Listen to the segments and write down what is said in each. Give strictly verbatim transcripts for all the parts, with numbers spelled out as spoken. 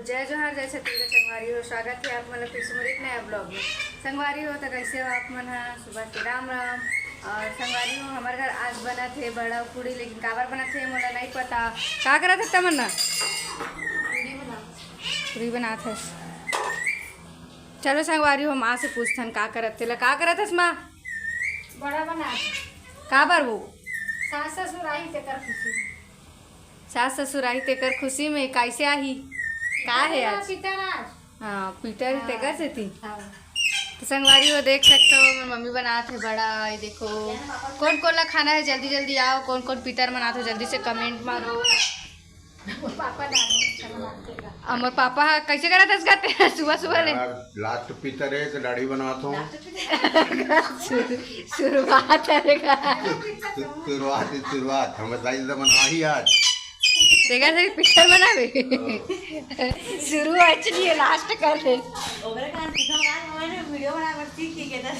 जय जोहार, जय छत्तीसगढ़ संगवारी हो, स्वागत हे आप मन ला फिर से मोर एक नया vlog में। संगवारी हो, तो कैसे हो आप मन ह? सुबह के राम राम। और संगवारी हो, हमर घर आज बनत हे बड़ा पूड़ी, लेकिन काबर बनत हे मोला नहीं पता। का करत हे तमन्ना? पूड़ी बनात हस। चलो संगवारी हो, माँ से पूछथन का करत हे। तेला का करत हस माँ? बड़ा बनात। काबर वो? सास ससुर आही तेकर खुशी। सास ससुर आही तेकर खुशी में कैसे आही? का हे आज? पितर आज। हाँ, पितर हे तेकर सेती। हाँ। तो संगवारी हो, देख सकते हो, मोर मम्मी बनात हे बड़ा। ये देखो, कौन कौन ला खाना हे, जल्दी जल्दी आओ। कौन कौन पितर मनात हो, जल्दी से comment मारो। पापा दादी अच्छा बनाते हैं। हमर पापा ह कैसे करत हस करते सुबह सुबह ले? यार, last पितर हे तो दाढ़ी बनात हो। शुरू-, शुरुआत हे का? शु-, शुरुआत हे, शुरुआत। हम बताई तो बनाही आज। देखा से पितर बनावे। शुरू actually हे, last कर दे। ओकरे कारण सीखा बना, हमने video बनाए बर सीख के कहता है।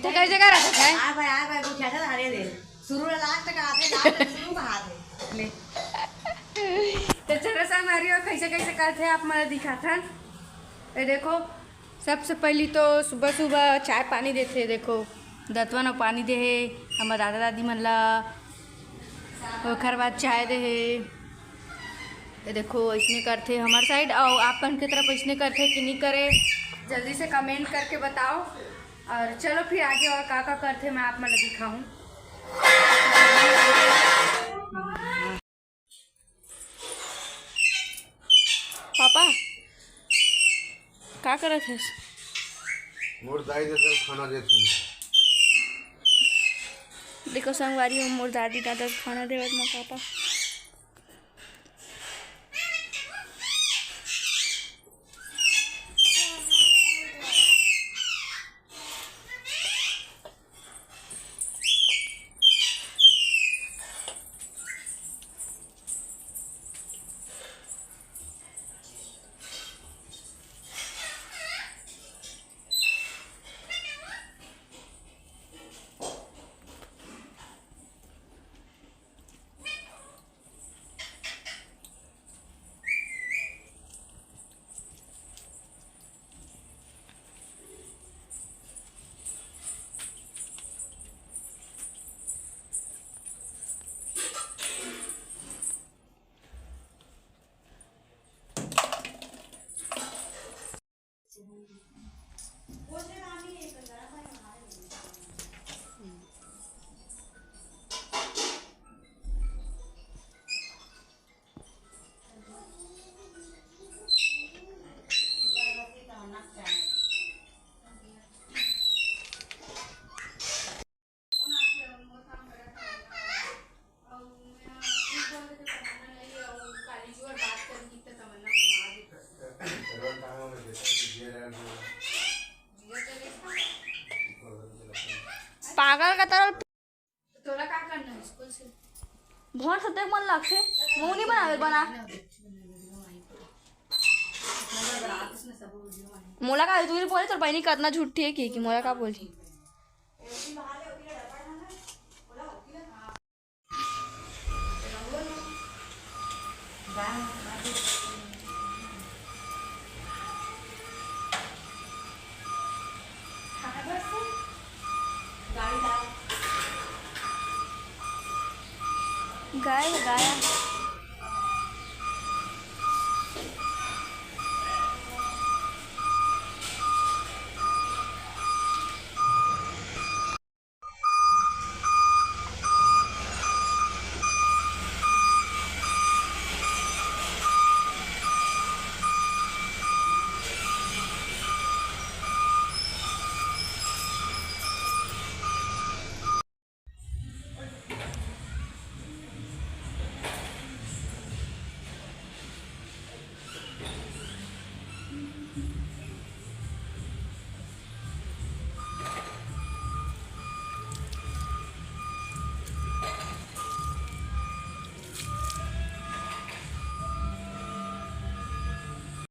तो कैसे करत हे? आ भाई, आ भाई, कुछ ऐसा था, अरे दे। शुरू ले last का आथे, last ले शुरू का आथे। ले। तो चलो संगवारी हो, कैसे कैसे करथे आप मन दिखाथन। ये देखो, सबसे पहली तो सुबह सुबह चाय पानी देथे। देखो, दतवन अउ पानी दे हे हमर दादा दादी मन ला, ओखर बाद चाय दे हे। ये देखो, ऐसने करथे हमर side, अउ आप मन के तरफ ऐसने करथे कि नहीं करे, जल्दी से comment करके बताओ। और चलो फिर आगे और का का करथे मैं आप मन ला दिखाऊं। पापा, का करत हस? मोर दाई ददा खाना देत हूँ। देखो संगवारी हो, मोर दादी दादा खाना देवत मोर पापा। पागल का तरह। तोला का करना है स्कूल से? भोर से देख मन लागथे, मुंह नहीं बनावे बना। मोला का तू बोले तोर बहनी कतना झूठी है कि, कि मोला का बोलही। गाय गाया।